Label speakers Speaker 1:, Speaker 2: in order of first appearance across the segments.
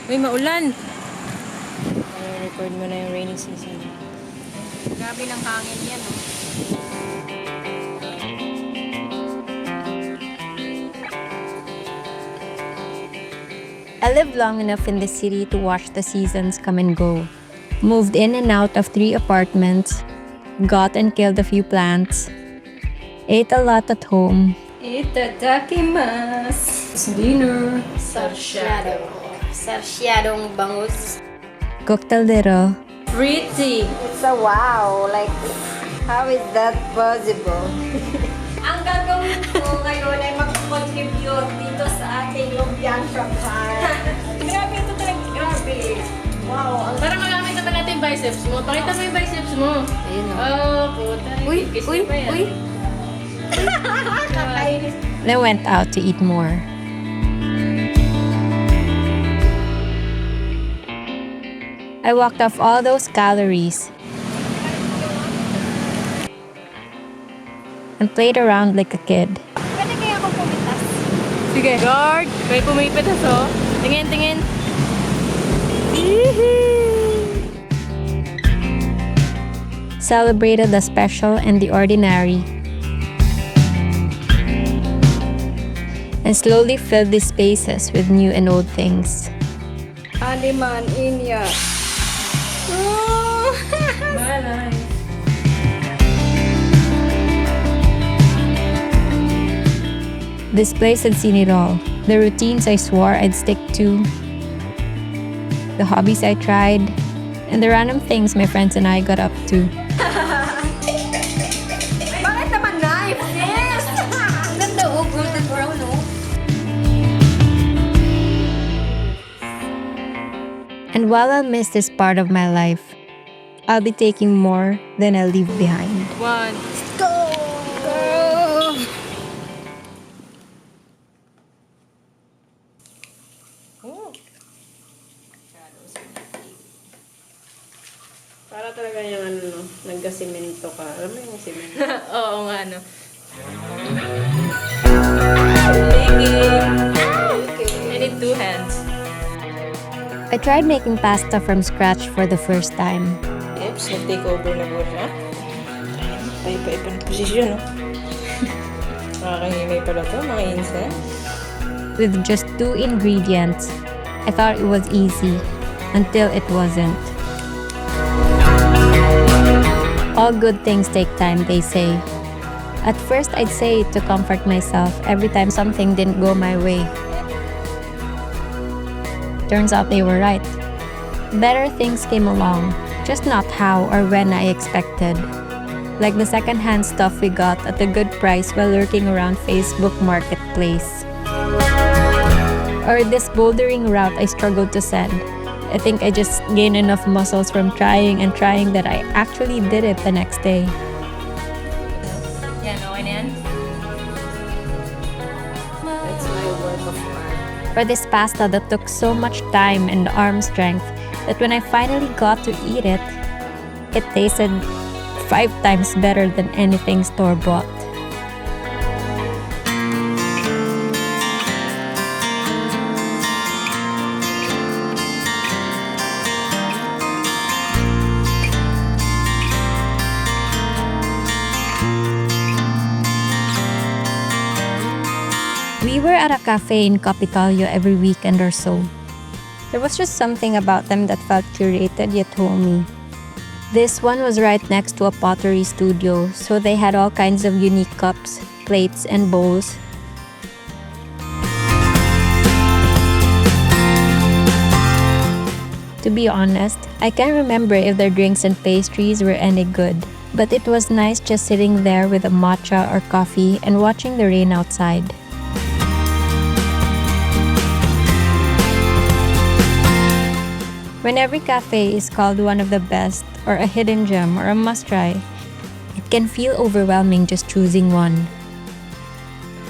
Speaker 1: Uy, maulan! Ay, record mo na yung rainy season.
Speaker 2: Grabe ng hangin yan, oh.
Speaker 3: I lived long enough in the city to watch the seasons come and go. Moved in and out of three apartments, got and killed a few plants, ate a lot at home,
Speaker 1: Itadakimasu! It's dinner!
Speaker 2: Sarsyado. Sarsyadong bangus.
Speaker 3: Cooked a little,
Speaker 1: Pretty!
Speaker 4: It's a wow. Like, how is that possible?
Speaker 2: Ang gagawin ko ngayon ay mag-contribute dito sa ating lumpiang Shanghai.
Speaker 1: Grabe ito talaga. Grabe.
Speaker 2: Wow. Ang
Speaker 1: Para magamit naman natin yung biceps mo. Pakita mo yung biceps mo.
Speaker 4: Ayun, oh.
Speaker 1: Oh, puta.
Speaker 4: Uy,
Speaker 1: Kiss
Speaker 4: uy,
Speaker 1: pa yan.
Speaker 4: uy.
Speaker 3: Then went out to eat more. I walked off all those calories and played around like a kid.
Speaker 2: Pwede kaya akong pumitas?
Speaker 1: Sige. Guard! May pumipitas, oh. Tingin, tingin.
Speaker 3: Celebrated the special and the ordinary, and slowly filled these spaces with new and old things.
Speaker 4: Aliman, inya.
Speaker 1: Malay.
Speaker 3: This place had seen it all: the routines I swore I'd stick to, the hobbies I tried, and the random things my friends and I got up to.
Speaker 4: Bakit naman knife, sis?
Speaker 2: Ang ganda, oh. Golden brown, oh.
Speaker 3: And while I'll miss this part of my life, I'll be taking more than I leave behind.
Speaker 1: One.
Speaker 4: Go!
Speaker 1: Oh.
Speaker 5: Para talaga yung ano, no, nagkasimento ka. Alam mo yung simento?
Speaker 1: Oo nga, no. Baking. I need two hands.
Speaker 3: I tried making pasta from scratch for the first time.
Speaker 5: Oops, nag-take over na po siya. Paiba-iba ng posisyon, no? Nakakahimay pala to, mga insan.
Speaker 3: With just two ingredients, I thought it was easy until it wasn't. All good things take time, they say. At first, I'd say it to comfort myself every time something didn't go my way. Turns out they were right. Better things came along, just not how or when I expected. Like the secondhand stuff we got at a good price while lurking around Facebook Marketplace. Or this bouldering route I struggled to send. I think I just gained enough muscles from trying and trying that I actually did it the next day.
Speaker 1: Yan, okay na yan?
Speaker 5: That's my work of art.
Speaker 3: Or this pasta that took so much time and arm strength that when I finally got to eat it, it tasted five times better than anything store bought. We were at a cafe in Capitolio every weekend or so. There was just something about them that felt curated yet homey. This one was right next to a pottery studio, so they had all kinds of unique cups, plates, and bowls. To be honest, I can't remember if their drinks and pastries were any good, but it was nice just sitting there with a matcha or coffee and watching the rain outside. When every cafe is called one of the best, or a hidden gem, or a must try, it can feel overwhelming just choosing one.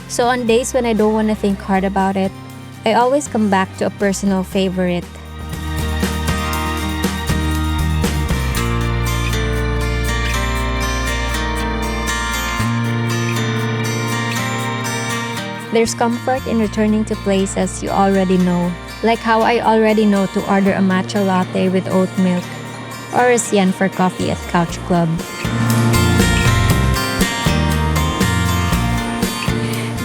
Speaker 3: So, on days when I don't want to think hard about it, I always come back to a personal favorite. There's comfort in returning to places you already know. Like how I already know to order a matcha latte with oat milk or a yen for coffee at Couch Club.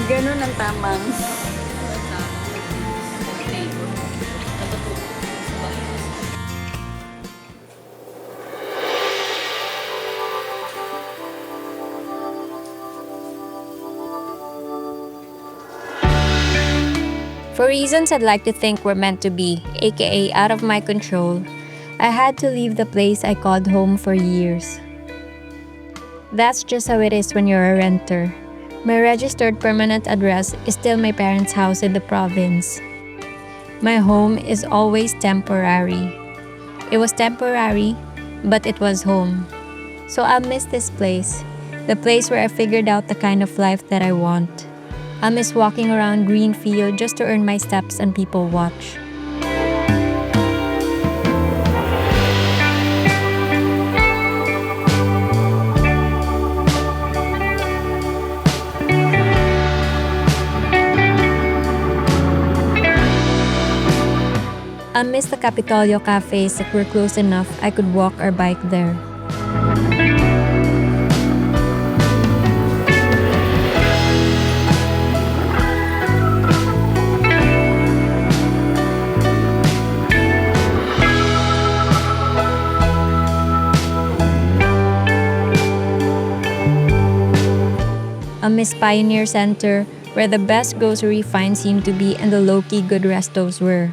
Speaker 4: Ganun ang tamang.
Speaker 3: For reasons I'd like to think were meant to be, aka out of my control, I had to leave the place I called home for years. That's just how it is when you're a renter. My registered permanent address is still my parents' house in the province. My home is always temporary. It was temporary, but it was home. So I'll miss this place, the place where I figured out the kind of life that I want. I miss walking around Greenfield just to earn my steps and people watch. I miss the Capitolio cafes that were close enough I could walk or bike there. I miss Pioneer Center, where the best grocery finds seemed to be and the low-key good restos were.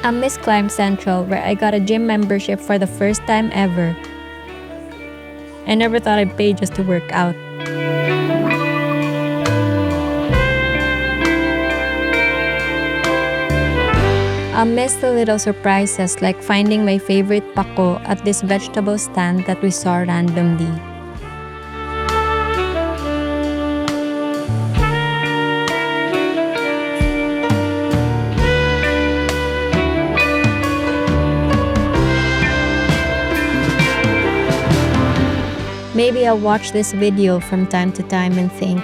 Speaker 3: I miss Climb Central, where I got a gym membership for the first time ever. I never thought I'd pay just to work out. I miss the little surprises, like finding my favorite pako at this vegetable stand that we saw randomly. Maybe I'll watch this video from time to time and think,